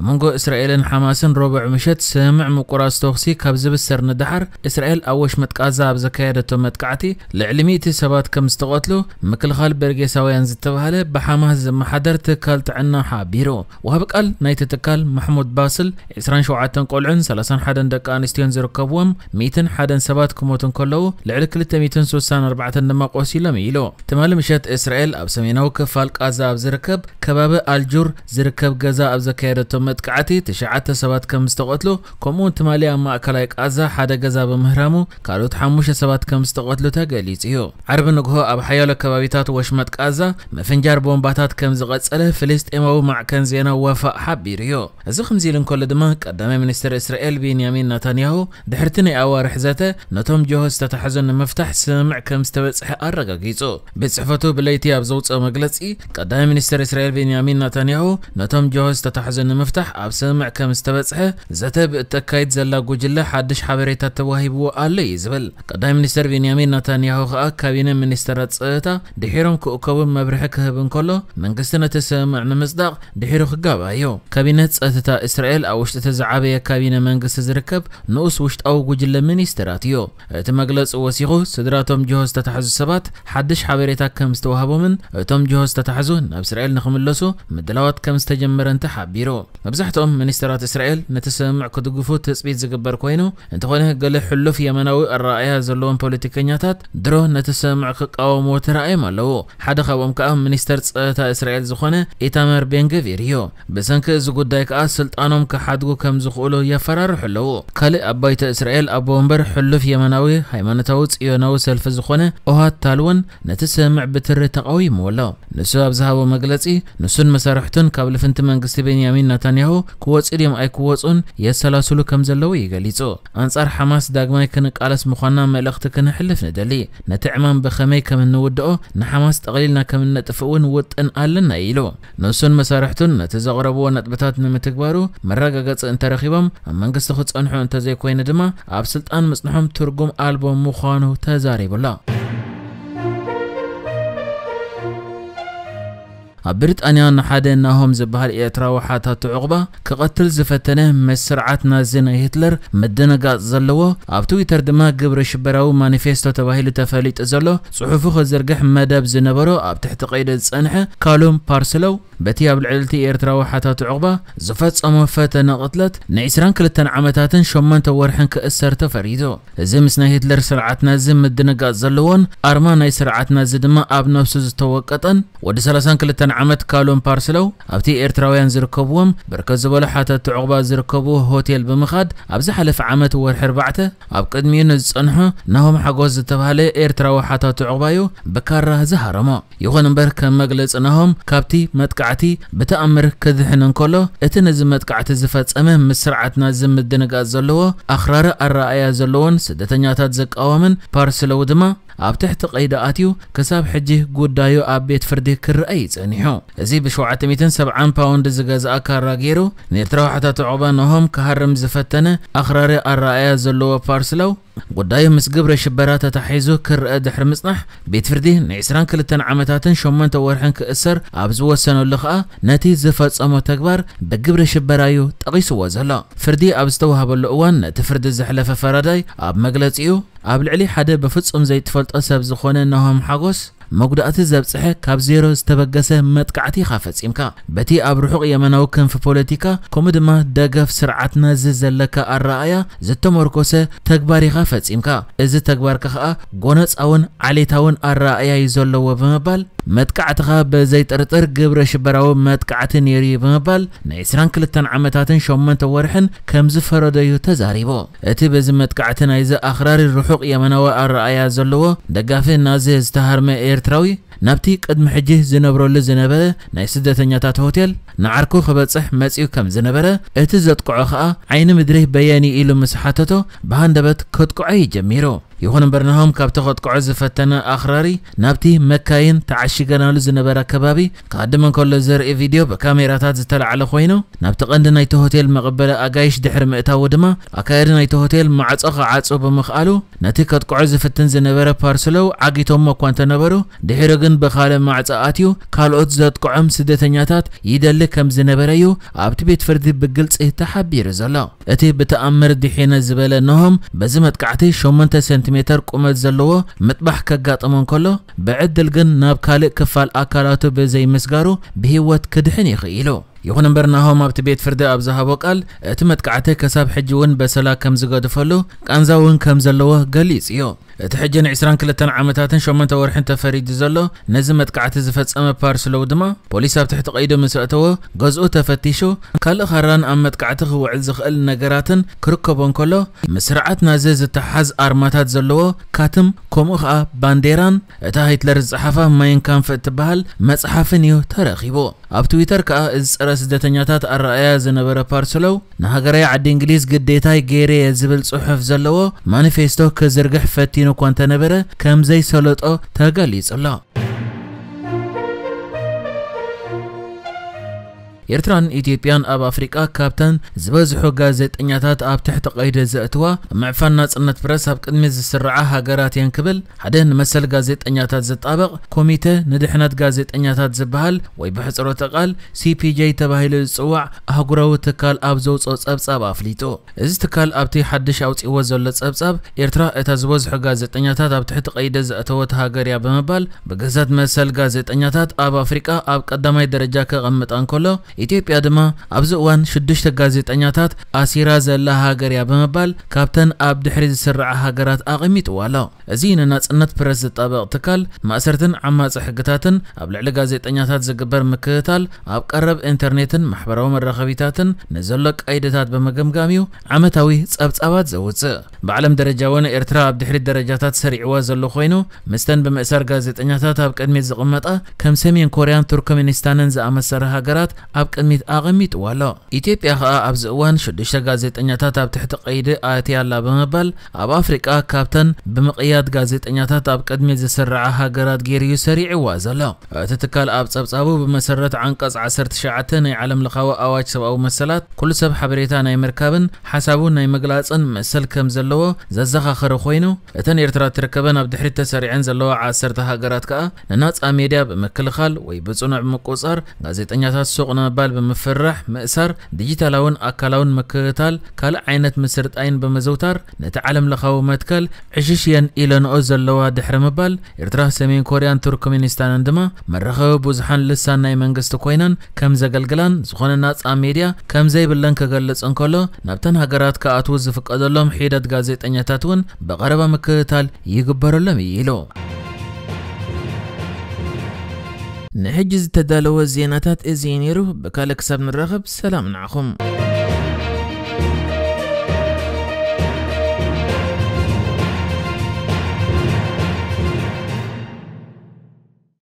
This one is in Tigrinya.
መንጎ እስራኤልን ሓማስን ረቡዕ ምሸት ስምምዕ ምቁራጽ ተኹሲ ካብ ዝብሰር ንደሓር፣ እስራኤል ኣብ ወሽመጥ ቃዛ ኣብ ዘካየደቶ መጥቃዕቲ ልዕሊ ሚእቲ ሰባት ከም ዝተቐትሉ ምክልኻል በርጌሳውያን ዝተባህለ ብሓማስ ዝመሓደር ትካል ጥዕና ሓቢሩ። ወሃቢ ቃል ናይቲ ትካል ማሕሙድ ባስል፣ ዕስራን ሸውዓተን ቆልዑን ሰላሳን ሓደን ደቂ ኣንስትዮን ዝርከብዎም ሚእትን ሓደን ሰባት ክሞቱ እንከለዉ፣ ልዕሊ ክልተ ሚእትን ስሳን ኣርባዕተን ድማ ቆሲሎም ኢሉ። ትማሊ ምሸት እስራኤል ኣብ ሰሜናዊ ክፋል ቃዛ ኣብ ዝርከብ ከባቢ ኣልጁር ዝርከብ ገዛ ኣብ ዘካየደቶ መጥቃዕቲ ትሽዓተ ሰባት ከም ዝተቐትሉ፣ ከምኡውን ትማሊ ኣብ ማእከላይ ቃዛ ሓደ ገዛ ብምህራሙ ካልኦት ሓሙሽተ ሰባት ከም ዝተቐትሉ ተገሊጹ እዩ። ዓርቢ ንግሆ ኣብ ሓያሎ ከባቢታት ወሽመጥ ቃዛ ምፍንጃር ቦምባታት ከም ዝቐጸለ ፍልስጤማዊ ማዕከን ዜና ወፋእ ሓቢሩ እዩ። እዚ ከምዚ ኢሉ እንከሎ ድማ፣ ቀዳማይ ሚኒስትር እስራኤል ቤንያሚን ናታንያሁ ድሕርቲ ናይ ኣዋርሕ ዘተ ነቶም ጅሆ ዝተታሕዙ ንምፍታሕ ስምምዕ ከም ዝተበጽሐ ኣረጋጊጹ። ቤት ጽሕፈቱ ብለይቲ ኣብ ዘውጽኦ መግለጺ፣ ቀዳማይ ሚኒስትር እስራኤል ቤንያሚን ናታንያሁ ነቶም ጅሆ ዝተታሕዙ ንምፍታሕ ኣብ ስምምዕ ከም ዝተበጽሐ ዘተ ብእተካይድ ዘላ ጉጅለ ሓድሽ ሓበሬታ ተዋሂብዎ ኣሎ እዩ ዝብል። ቀዳማይ ሚኒስትር ቤንያሚን ናታንያሁ ከኣ ካቢነ ሚኒስትራት ጸጥታ ድሒሮም ክእከቡ መብርሒ ክህብ እንከሎ፣ መንግስቲ ነቲ ስምምዕ ንምጽዳቕ ድሒሩ ክጋባእ እዩ። ካቢነት ጸጥታ እስራኤል ኣብ ውሽጢ እቲ ዝዓበየ ካቢነ መንግስቲ ዝርከብ ንኡስ ውሽጣዊ ጉጅለ ሚኒስትራት እዩ። እቲ መግለጺ ወሲኹ፣ ስድራቶም ጅሆ ዝተታሕዙ ሰባት ሓድሽ ሓበሬታ ከም ዝተዋህቦምን እቶም ጅሆ ዝተታሕዙ ናብ እስራኤል ንኽምለሱ ምድላዋት ከም ዝተጀመረን ተሓቢሩ። መብዛሕትኦም ሚኒስትራት እስራኤል ነቲ ስምምዕ ክድግፉ ትጽቢት ዝግበር ኮይኑ፣ እንተኾነ ገለ ሕሉፍ የመናዊ ኣረኣእያ ዘለዎም ፖለቲከኛታት ድሮ ነቲ ስምምዕ ክቃወምዎ ተራእዮም ኣለዉ። ሓደ ካብኦም ከኣ ሚኒስተር ጸጥታ እስራኤል ዝኾነ ኢታመር ቤንገቪር እዩ። ብሰንኪ እዚ ጉዳይ ከኣ ስልጣኖም ክሓድጉ ከም ዝኽእሉ የፈራርሑ ኣለዉ። ካልእ ኣብ ባይቶ እስራኤል ኣቦ ወንበር ሕሉፍ የመናዊ ሃይማኖታዊ ጽዮናዊ ሰልፊ ዝኾነ ኦሃድ ታልወን ነቲ ስምምዕ ብትሪ ተቓዊምዎ ኣሎ። ንሱ ኣብ ዝሃቦ መግለጺ፣ ንሱን መሳርሕቱን ካብ ልፍንቲ መንግስቲ ቤንያሚን ናታንያሁ ክወጹ ድዮም ኣይክወጹን የሰላስሉ ከም ዘለዉ እዩ ገሊጹ። ኣንጻር ሓማስ ዳግማይ ክንቃለስ ምዃንና መልእኽቲ ክነሕልፍ ንደሊ። ነቲ ዕማም ብኸመይ ከም እንውድኦ፣ ንሓማስ ጠቕሊልና ከም እነጥፍእ እውን ውጥን ኣለና ኢሉ። ንሱን መሳርሕቱን ነቲ ዘቕረብዎ ነጥብታት ንምትግባሩ መረጋገጺ እንተረኺቦም፣ ኣብ መንግስቲ ክጸንሑ እንተዘይኮይኑ ድማ ኣብ ስልጣን ምጽንሖም ትርጉም ኣልቦ ምዃኑ ተዛሪቡ ኣሎ። ኣብ ብሪጣንያ ንሓደ ናሆም ዝበሃል ኤርትራዊ ሓታቲ ዑቕባ ክቐትል ዝፈተነ ምስ ስርዓት ናዚ ናይ ሂትለር ምድንጋጽ ዘለዎ፣ ኣብ ትዊተር ድማ ግብረ ሽበራዊ ማኒፌስቶ ተባሂሉ ተፈሊጡ ዘሎ ጽሑፉ ክዝርግሕ መደብ ዝነበሮ ኣብ ትሕቲ ቀይዲ ዝጸንሐ ካሉም ፓርስሎው፣ በቲ ኣብ ልዕሊ እቲ ኤርትራዊ ሓታቲ ዑቕባ ዝፈጸሞ ፈተነ ቅትለት ንዕስራን ክልተን ዓመታትን ሸሞንተ ወርሕን ክእሰር ተፈሪዱ። እዚ ምስ ናይ ሂትለር ስርዓት ናዚ ምድንጋጽ ዘለዎን ኣርማ ናይ ስርዓት ናዚ ድማ ኣብ ነብሱ ዝተወቀጠን ወዲ ሰላሳን ክልተን ዓመት ካሉም ፓርስሎው ኣብቲ ኤርትራውያን ዝርከብዎም ብርከት ዝበሉ ሓተቲ ዑቕባ ዝርከብዎ ሆቴል ብምኻድ ኣብ ዝሓለፈ ዓመት ወርሒ ኣርባዕተ ኣብ ቅድሚኡ ንዝጸንሖ ናሆም ሓጎስ ዝተባህለ ኤርትራዊ ሓታቲ ዑቕባዩ ብካራ ዝሃረሞ። ይኹን እምበር ከም መግለጺ ናሆም ካብቲ መጥቃዕቲ ብተኣምር ክድሕን እንከሎ፣ እቲ ነዚ መጥቃዕቲ ዝፈጸመ ምስ ስርዓት ናዚ ምድንጋጽ ዘለዎ ኣኽራሪ ኣረኣእያ ዘለዎን ስደተኛታት ዝቃወምን ፓርስሎው ድማ ኣብ ትሕቲ ቀይዲ ኣትዩ ክሳብ ሕጂ ጉዳዩ ኣብ ቤት ፍርዲ ክረኣይ ጸኒሑ። እዚ ብ ሸውዓተ ሚእትን ሰብዓን ፓውንድ ዝገዝኣ ካራ ገይሩ ንኤርትራዊ ሓታቲ ዑቕባ ናሆም ክሃርም ዝፈተነ ኣኽራሪ ኣረኣእያ ዘለዎ ፓርስሎው ጉዳዩ ምስ ግብረ ሽበራ ተታሒዙ ክረአ ድሕሪ ምጽናሕ፣ ቤት ፍርዲ ንዕስራን ክልተን ዓመታትን ሸሞንተ ወርሕን ክእሰር ኣብ ዝወሰነሉ ከኣ ነቲ ዝፈጸሞ ተግባር ብግብረ ሽበራዩ ጠቒስዎ ዘሎ። ፍርዲ ኣብ ዝተዋህበሉ እዋን ነቲ ፍርዲ ዘሕለፈ ፈራዳይ ኣብ መግለጺኡ፣ ኣብ ልዕሊ ሓደ ብፍጹም ዘይትፈልጦ ሰብ ዝኾነ ናሆም ሓጎስ መጉዳእቲ ዘብጽሐ ካብ ዜሮ ዝተበገሰ መጥቃዕቲ ኢኻ ፈጺምካ። በቲ ኣብ ርሑቕ የመናዊ ክንፊ ፖለቲካ ከምኡ ድማ ደገፍ ስርዓት ናዚ ዘለካ ኣረኣእያ ዝተመርኮሰ ተግባር ኢኻ ፈጺምካ። እዚ ተግባርካ ከኣ ጎነጻውን ዓሌታውን ኣረኣእያ እዩ ዘለዎ ብምባል መጥቃዕትኻ ብዘይጥርጥር ግብረ ሽበራዊ መጥቃዕቲ ነይሩ እዩ ብምባል ንዕስራን ክልተን ዓመታትን ሸሞንተ ወርሕን ከም ዝፈረደዩ ተዛሪቡ። እቲ በዚ መጥቃዕቲ ናይዚ ኣኽራሪ ርሑቕ የመናዊ ኣረኣእያ ዘለዎ ደጋፊ ናዚ ዝተሃርመ ኤርትራዊ ናብቲ ቅድሚ ሕጂ ዝነብረሉ ዝነበረ ናይ ስደተኛታት ሆቴል ንዓርኩ ክበጽሕ መጺኡ ከም ዝነበረ፣ እቲ ዘጥቅዖ ኸኣ ዓይኒ ምድሪ በየኒ ኢሉ ምስ ሓተቶ ብሃንደበት ከጥቅዖ እዩ ጀሚሩ። ይኹን እምበር ናሆም ካብቲ ከጥቅዖ ዝፈተነ ኣኽራሪ ናብቲ መካይን ተዓሺገናሉ ዝነበረ ከባቢ ክሃድም እንከሎ ዘርኢ ቪድዮ ብካሜራታት ዝተላዕለ ኮይኑ፣ ናብቲ ቀንዲ ናይቲ ሆቴል መቐበሊ ኣጋይሽ ድሕሪ ምእታዉ ድማ ኣካያዲ ናይቲ ሆቴል ማዕጾ ክዓጹ ብምኽኣሉ ነቲ ከጥቅዖ ዝፍትን ዝነበረ ፓርስሎው ዓጊቶሞ እኳ እንተነበሩ ድሒሩ ግን ብኻልእ ማዕጾ ኣትዩ ካልኦት ዘጥቅዖም ስደተኛታት ይደሊ ከም ዝነበረ እዩ ኣብቲ ቤት ፍርዲ ብግልጺ ተሓቢሩ ዘሎ። እቲ ብተኣምር ድሒነ ዝበለ ናሆም በዚ መጥቃዕቲ ሸሞንተ ሴንቲሜተር ቁመት ዘለዎ ምጥባሕ ከጋጥሞ እንከሎ፣ ብዕድል ግን ናብ ካልእ ክፋል ኣካላቱ ብዘይምስጋሩ ብህይወት ክድሕን ይኽኢሉ። ይኹን እምበር ናሆም ኣብቲ ቤት ፍርዲ ኣብ ዝሃቦ ቃል፣ እቲ መጥቃዕቲ ከሳብ ሕጂ እውን በሰላ ከም ዝገድፈሉ፣ ቃንዛ እውን ከም ዘለዎ ገሊጹ እዩ። እቲ ሕጂ ን22 ዓመታትን ሸሞንተ ወርሕን ተፈሪዱ ዘሎ ነዚ መጥቃዕቲ ዝፈጸመ ፓርስሎው ድማ፣ ፖሊስ ኣብ ትሕቲ ቀይዲ ምስ ኣእተዎ፣ ገዝኡ ተፈቲሹ፣ ካልእ ኻራን ኣብ መጥቃዕቲ ክውዕል ዝኽእል ነገራትን ክርከቦ እንከሎ፣ ምስ ስርዓት ናዚ ዝተሓዝ ኣርማታት ዘለዎ ካትም፣ ከምኡ ኸኣ ባንዴራን እታ ሂትለር ዝጸሓፋ ማይን ካምፍ እትበሃል መጽሓፍን እዩ ተረኺቡ። ኣብ ትዊተር ከኣ፣ እዚ ጸረ ስደተኛታት ኣረኣእያ ዝነበረ ፓርስሎው፣ ንሃገራይ ዓዲ እንግሊዝ ግዴታይ ገይረ እየ ዝብል ጽሑፍ ዘለዎ ማኒፌስቶ ክዝርግሕ ፈቲኑ እኳ እንተነበረ፣ ከም ዘይሰለጦ ተገሊጹ ኣሎ። ኤርትራን ኢትዮጵያን ኣብ ኣፍሪቃ ካብተን ዝበዝሑ ጋዜጠኛታት ኣብ ትሕቲ ቀይዲ ዘእትዋ፣ ምዕፋን ናጽነት ፕረስ ኣብ ቅድሚት ዝስርዓ ሃገራት እየን ክብል ሓደ ንመሰል ጋዜጠኛታት ዝጣበቕ ኮሚተ ንድሕነት ጋዜጠኛታት ዝበሃል ወይ ብሕጽሮተ ቃል ሲ ፒ ጄ ተባሂሉ ዝጽዋዕ ኣህጉራዊ ትካል ኣብ ዘውጽኦ ጸብጻብ ኣፍሊጡ። እዚ ትካል ኣብቲ ሓድሽ ኣውጺእዎ ዘሎ ጸብጻብ፣ ኤርትራ እታ ዝበዝሑ ጋዜጠኛታት ኣብ ትሕቲ ቀይዲ ዘእተወት ሃገር እያ ብምባል፣ ብግዘት መሰል ጋዜጠኛታት ኣብ ኣፍሪቃ ኣብ ቀዳማይ ደረጃ ከቐምጣ እንከሎ፣ ኢትዮጵያ ድማ ኣብዚ እዋን ሽዱሽተ ጋዜጠኛታት ኣሲራ ዘላ ሃገር እያ ብምባል፣ ካብተን ኣብ ድሕሪ ዝስርዓ ሃገራት ኣቐሚጥዋ ኣሎ። እዚ ንናጽነት ፕረስ ዝጣበቕ ትካል፣ ማእሰርትን ዓማጺ ሕግታትን፣ ኣብ ልዕሊ ጋዜጠኛታት ዝግበር ምክትታል፣ ኣብ ቀረብ ኢንተርኔትን ማሕበራዊ መራኸቢታትን ንዘሎ ቀይድታት ብምግምጋም እዩ ዓመታዊ ጸብጻባት ዘውጽእ። ብዓለም ደረጃ እውን ኤርትራ ኣብ ድሕሪት ደረጃታት ሰሪዕዋ ዘሎ ኮይኑ፣ ምስተን ብምእሳር ጋዜጠኛታት ኣብ ቅድሚት ዝቕመጣ ከም ሰሜን ኮርያን ቱርክሜኒስታንን ዝኣመሰላ ሃገራት ኣብ ቅድሚት ኣቐሚጥዋ ኣሎ። ኢትዮጵያ ኸኣ ኣብዚ እዋን ሽዱሽተ ጋዜጠኛታት ኣብ ትሕቲ ቀይዲ ኣትያ ኣላ ብምባል፣ ኣብ ኣፍሪቃ ካብተን ብምቕያድ ጋዜጠኛታት ኣብ ቅድሚት ዝስርዓ ሃገራት ገይሩ እዩ ሰሪዕዋ ዘሎ። እቲ ትካል ኣብ ጸብጻቡ፣ ብመሰረት ዓንቀጽ ዓሰርተ ትሽዓተ ናይ ዓለም ለኻዊ ኣዋጅ ሰብኣዊ መሰላት፣ ኩሉ ሰብ ሓበሬታ ናይ ምርካብን ሓሳቡ ናይ ምግላጽን መሰል ከም ዘለዎ ዘዘኻኸረ ኮይኑ፣ እተን ኤርትራ ትርከበን ኣብ ድሕሪት ተሰሪዐን ዘለዋ ዓሰርተ ሃገራት ከኣ ንናጻ ሜድያ ብምክልኻል ወይ ብጽኑዕ ብምቁጽጻር፣ ጋዜጠኛታት ሱቕ ንምባል ብምፍራሕ፣ ምእሳር፣ ዲጂታላውን ኣካላውን ምክትታል፣ ካልእ ዓይነት ምስርጣይን ብምዝውታር፣ ነቲ ዓለም ለኻዊ መትከል ዕሽሽ እየን ኢለንኦ ዘለዋ ድሕሪ ምባል፣ ኤርትራ፣ ሰሜን ኮርያን ቱርክሜኒስታንን ድማ መራኸቢ ብዙሓን ልሳን ናይ መንግስቲ ኮይነን ከም ዘገልግላን፣ ዝኾነ ናጻ ሜድያ ከም ዘይብለን ክገልጽ እንከሎ፣ ናብተን ሃገራት ክኣትዉ ዝፍቀደሎም ሒደት ጋዜጠኛታት እውን ብቐረባ ምክትታል ይግበረሎም እዩ ኢሉ። ንሕጂ ዝተዳለወ ዜናታት እዚ እዩ ነይሩ። ብካልእ ክሳብ ንራኸብ፣ ሰላም ንዓኹም።